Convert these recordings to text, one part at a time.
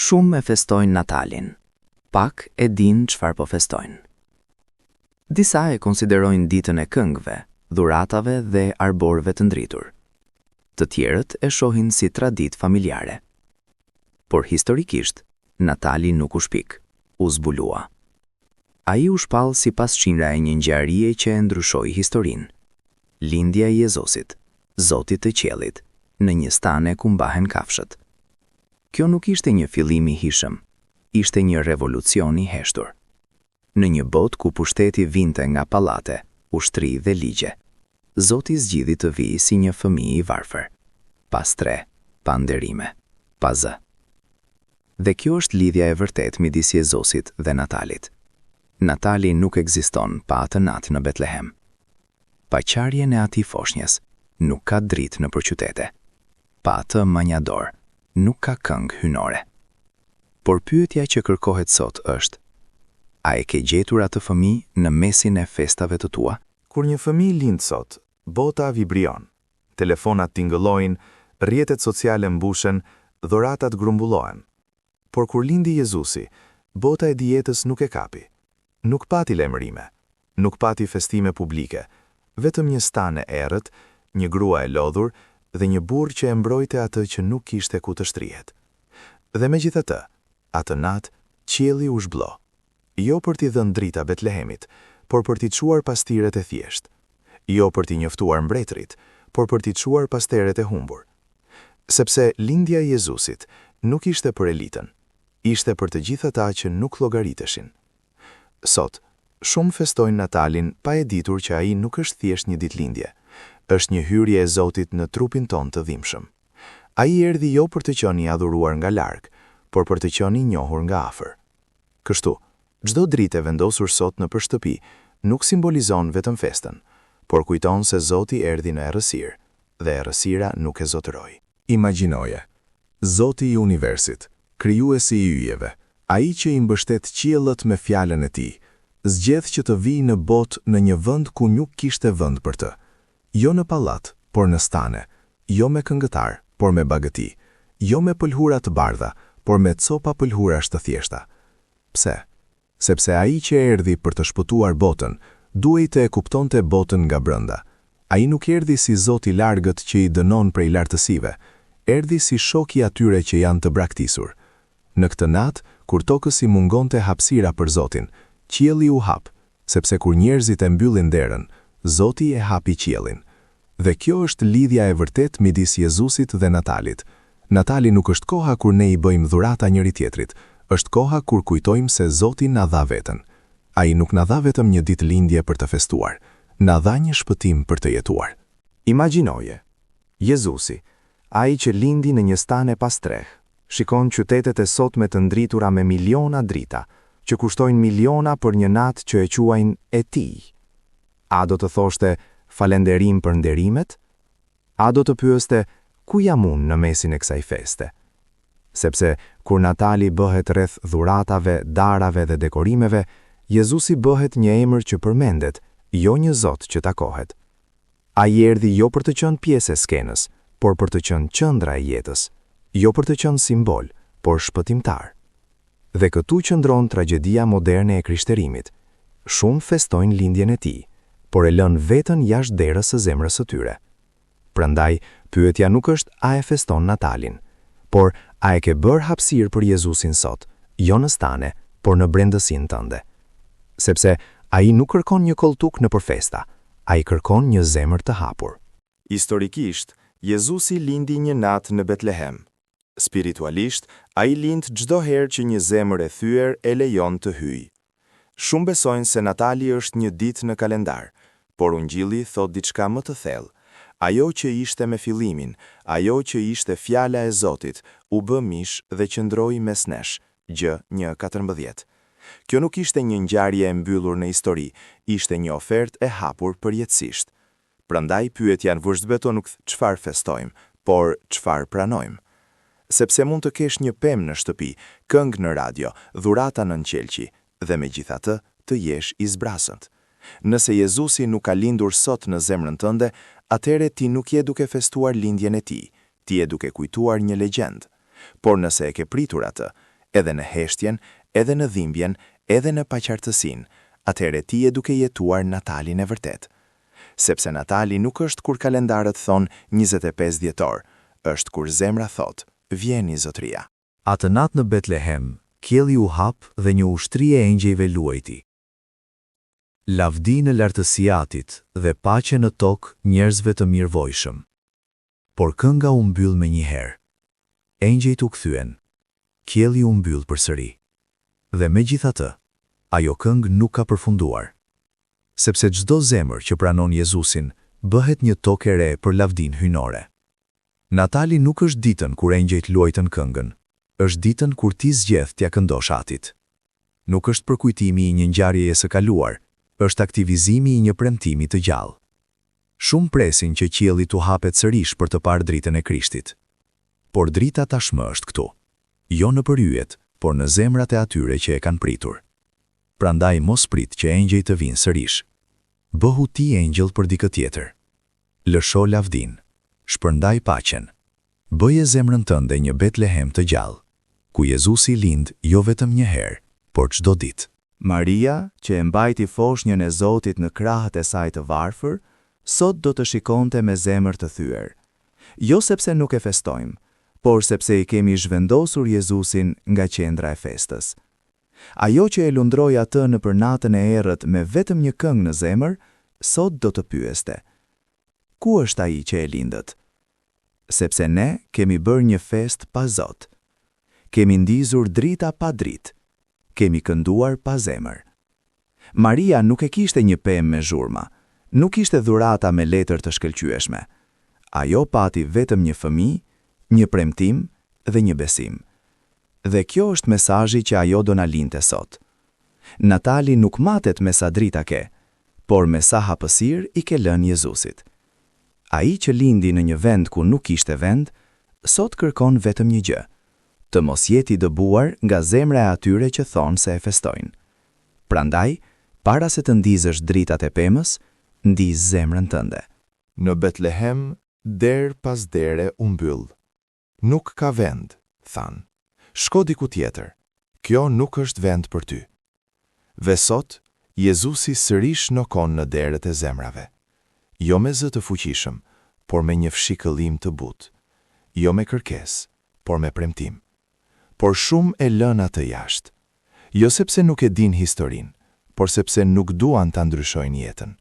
Shumë e festojnë Natalin, pak e dinë çfarë po festojnë. Disa e konsiderojnë ditën e këngëve, dhuratave dhe arborëve të ndritur. Të tjerët e shohin si traditë familjare. Por historikisht, Natali nuk u shpik, u zbulua. Ai u shpall si pasqyra e një ngjarjeje që e ndryshoi historinë. Lindja e Jezusit, Zotit të qiellit, në një stane ku mbahen kafshët. Kjo nuk ishte një fillim i hijshëm, ishte një revolucion i heshtur. Në një botë ku pushteti vinte nga pallate, ushtri dhe ligje, Zoti zgjidhi të vijë si një fëmijë i varfër, pa strehë, pa nderime, pa zë. Dhe kjo është lidhja e vërtetë midis Jezusit dhe Natalit. Natali nuk ekziston pa atë natë në Betlehem. Pa qarjen e atij foshnjes, nuk ka dritë nëpër qytete. Pa atë manjador, nuk ka këngë hyjnore. Por pyetja që kërkohet sot është, a e ke gjetur atë fëmijë në mesin e festave të tua? Kur një fëmijë lind sot, bota vibrion. Telefonat tingëllojnë, rrjetet sociale mbushen, dhuratat grumbullohen. Por kur lindi Jezusi, bota e dietës nuk e kapi. Nuk pati lajmërime, nuk pati festime publike, vetëm një stan e errët, një grua e lodhur dhe një burrë që e mbrojte atë që nuk kishte ku të shtrihet. Dhe megjithatë, atë natë, qielli u zhblo. Jo për t'i dhënë drita Betlehemit, por për t'i çuar pastirët e thjeshtë. Jo për t'i njoftuar mbretërit, por për t'i çuar pasteret e humbur. Sepse lindja e Jezusit nuk ishte për elitën, ishte për të gjithë ata që nuk llogariteshin. Sot, shumë festojnë Natalin pa e ditur që ai nuk është thjesht një ditëlindje, është një hyrje e Zotit në trupin tonë të dhimbshëm. Ai erdhi jo për të qenë i adhuruar nga larg, por për të qenë i njohur nga afër. Kështu, çdo dritë e vendosur sot nëpër shtëpi nuk simbolizon vetëm festën, por kujton se Zoti erdhi në errësirë, dhe errësira nuk e zotëroi. Imagjinoje, Zoti i universit, krijuesi i yjeve, ai që i mbështet qiellët me fjalën e tij, zgjedh që të vijë në botë në një vend ku nuk kishte vend për të. Jo në pallat, por në stane, jo me këngëtarë, por me bagëti, jo me pëlhura të bardha, por me copa pëlhurash të thjeshta. Pse? Sepse ai që erdhi për të shpëtuar botën, duhej të e kuptonte botën nga brenda. Ai nuk erdhi si Zot i largët që i dënon prej lartësive, erdhi si shok i atyre që janë të braktisur. Në këtë natë, kur tokës i mungonte hapësira për Zotin, qielli u hap, sepse kur njerëzit e mbyllin derën, Zoti e hapi qiellin. Dhe kjo është lidhja e vërtetë midis Jezusit dhe Natalit. Natali nuk është koha kur ne i bëjmë dhurata njëri-tjetrit, është koha kur kujtojmë se Zoti na dha veten. Ai nuk na dha vetëm një ditëlindje për të festuar, na dha një shpëtim për të jetuar. Imagjinoje, Jezusi, ai që lindi në një stan e pastrehë, shikon qytetet e sotme të ndritura me miliona drita, që kushtojnë miliona për një natë që e quajnë e tij. A do të thoshte falenderim për nderimet? A do të pyeste ku jam unë në mesin e kësaj feste? Sepse kur Natali bëhet rreth dhuratave, darave dhe dekorimeve, Jezusi bëhet një emër që përmendet, jo një Zot që takohet. Ai erdhi jo për të qenë pjesë e skenës, por për të qenë qendra e jetës, jo për të qenë simbol, por shpëtimtar. Dhe këtu qëndron tragjedia moderne e krishterimit. Shumë festojnë lindjen e tij, por e lënë veten jashtë derës së zemrës së tyre. Prandaj, pyetja nuk është a e feston Natalin, por a e ke bërë hapësirë për Jezusin sot, jo në stane, por në brendësinë tënde. Sepse ai nuk kërkon një kolltuk nëpër festa, ai kërkon një zemër të hapur. Historikisht, Jezusi lindi një natë në Betlehem. Spiritualisht, ai lind çdo herë që një zemër e thyer e lejon të hyjë. Shumë besojnë se Natali është një ditë në kalendar, por Ungjilli thotë diçka më të thellë. Ajo që ishte me fillimin, ajo që ishte fjala e Zotit, u bë mish dhe qëndroi mes nesh. Gj 1 14. Kjo nuk ishte një ngjarje e mbyllur në histori, ishte një ofertë e hapur përjetësisht. Prandaj pyetja në vëzhbeto nuk çfarë festojmë, por çfarë pranojmë. Sepse mund të kesh një pemë në shtëpi, këngë në radio, dhurata nën qelqi, dhe megjithatë të jesh i zbrazët. Nëse Jezusi nuk ka lindur sot në zemrën tënde, atëherë ti nuk je duke festuar lindjen e tij, ti je duke kujtuar një legjendë. Por nëse e ke pritur atë, edhe në heshtjen, edhe në dhimbjen, edhe në paqartësinë, atëherë ti je duke jetuar Natalin e vërtetë. Sepse Natali nuk është kur kalendarët thonë 25 dhjetor, është kur zemra thotë, vjeni zotria. Atë natë në Betlehem, qielli u hap dhe një ushtri e engjëjve luajti. Lavdi në lartësi Atit dhe paqe në tokë njerëzve të mirëvojshëm. Por kënga u mbyll menjëherë. Engjëjt u kthyen. Qielli u mbyll përsëri. Dhe megjithatë, ajo këngë nuk ka përfunduar. Sepse çdo zemër që pranon Jezusin bëhet një tokë e re për lavdinë hyjnore. Natali nuk është ditën kur engjëjt luajtën këngën, është ditën kur ti zgjedh t'ia këndosh Atit. Nuk është përkujtimi i një ngjarjeje së kaluar, është aktivizimi i një premtimi të gjallë. Shumë presin që qielli t'u hapet sërish për të parë dritën e Krishtit. Por drita tashmë është këtu. Jo nëpër yjet, por në zemrat e atyre që e kanë pritur. Prandaj mos prit që engjëjt të vijnë sërish. Bëhu ti engjëll për dikë tjetër. Lësho lavdinë. Shpërndaj paqen. Bëje zemrën tënde një Betlehem të gjallë, ku Jezusi lind jo vetëm një herë, por çdo ditë. Maria, që e mbajti foshnjën e Zotit në krahët e saj të varfër, sot do të shikonte me zemër të thyer. Jo sepse nuk e festojmë, por sepse e kemi zhvendosur Jezusin nga qendra e festës. Ajo që e lundroi atë nëpër natën e errët me vetëm një këngë në zemër, sot do të pyeste: Ku është ai që e lindët? Sepse ne kemi bërë një festë pa Zot. Kemi ndizur drita pa dritë. Kemi kënduar pa zemër. Maria nuk e kishte një pemë me zhurma, nuk kishte dhurata me letër të shkëlqyeshme. Ajo pati vetëm një fëmijë, një premtim dhe një besim. Dhe kjo është mesazhi që ajo do na linte sot. Natali nuk matet me sa drita ke, por me sa hapësirë i ke lënë Jezusit. Ai që lindi në një vend ku nuk kishte vend, sot kërkon vetëm një gjë, të mos jetë i dëbuar nga zemra e atyre që thonë se e festojnë. Prandaj, para se të ndizësh dritat e pemës, ndiz zemrën tënde. Në Betlehem, derë pas dere u mbyll. Nuk ka vend, thanë. Shko diku tjetër. Kjo nuk është vend për ty. Dhe sot, Jezusi sërish nokon në derët e zemrave. Jo me zë të fuqishëm, por me një fshikëllim të butë. Jo me kërkesë, por me premtim. Por shumë e lënë atë jashtë. Jo sepse nuk e dinë historinë, por sepse nuk duan ta ndryshojnë jetën.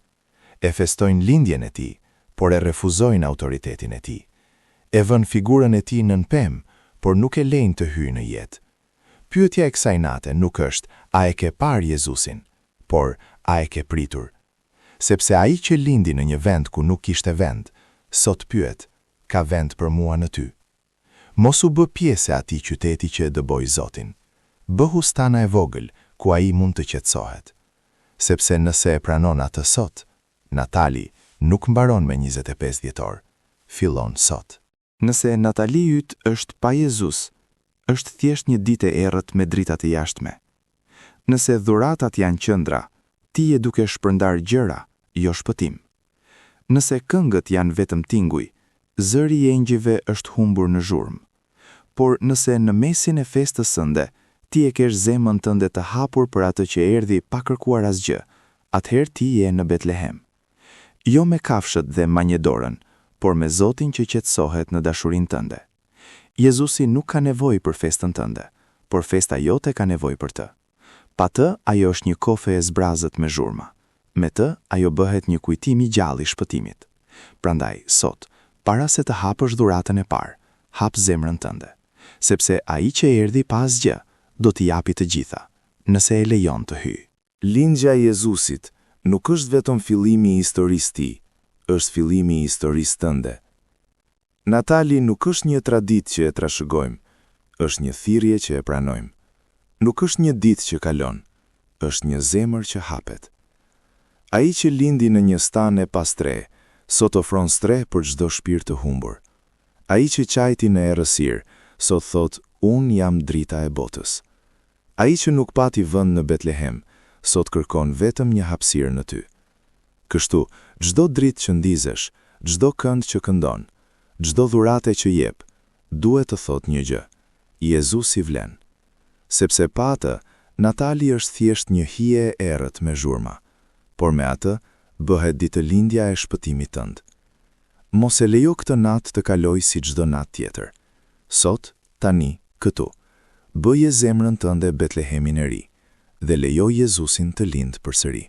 E festojnë lindjen e tij, por e refuzojnë autoritetin e tij. E vënë figurën e tij nën pemë, por nuk e lejnë të hyjë në jetë. Pyetja e kësaj nate nuk është a e ke parë Jezusin, por a e ke pritur. Sepse ai që lindi në një vend ku nuk kishte vend, sot pyet, ka vend për mua në ty. Mos u bë pjesë e atij qyteti që e dëboi Zotin. Bëhu stana e vogël ku ai mund të qetësohet. Sepse nëse e pranon atë sot, Natali nuk mbaron me 25 dhjetor, fillon sot. Nëse Natali yt është pa Jezus, është thjesht një ditë e errët me drita të jashtme. Nëse dhuratat janë qendra, ti je duke shpërndarë gjëra, jo shpëtim. Nëse këngët janë vetëm tinguj, zëri i engjëjve është humbur në zhurmë. Por nëse në mesin e festës sënde, ti e ke zemrën tënde të hapur për atë që erdhi pa kërkuar asgjë, atëherë ti je në Betlehem. Jo me kafshët dhe manjedorën, por me Zotin që qetësohet në dashurinë tënde. Jezusi nuk ka nevojë për festën tënde, por festa jote ka nevojë për të. Pa të, ajo është një kofe e zbrazët me zhurma. Me të, ajo bëhet një kujtim i gjallë i shpëtimit. Prandaj, sot, para se të hapësh dhuratën e parë, hap zemrën tënde. Sepse ai që erdhi pa asgjë, do t'i japi të gjitha, nëse e lejon të hyjë. Lindja e Jezusit nuk është vetëm fillimi i historisë tij, është fillimi i historisë tënde. Natali nuk është një traditë që e trashëgojmë, është një thirrje që e pranojmë. Nuk është një ditë që kalon, është një zemër që hapet. Ai që lindi në një stanë e pastrehë, sot ofron strehë për çdo shpirt të humbur. Ai që qajti në errësirë, sot thotë, unë jam drita e botës. Ai që nuk pati vend në Betlehem, sot kërkon vetëm një hapësirë në ty. Kështu, çdo dritë që ndizesh, çdo këngë që këndon, çdo dhuratë që jep, duhet të thotë një gjë. Jezusi vlen. Sepse pa atë, Natali është thjesht një hije e errët me zhurma. Por me atë, bëhet ditëlindja e shpëtimit tënd. Mos e lejo këtë natë të kalojë si çdo natë tjetër. Sot, tani, këtu. Bëje zemrën tënde Betlehemin e ri dhe lejo Jezusin të lindë përsëri.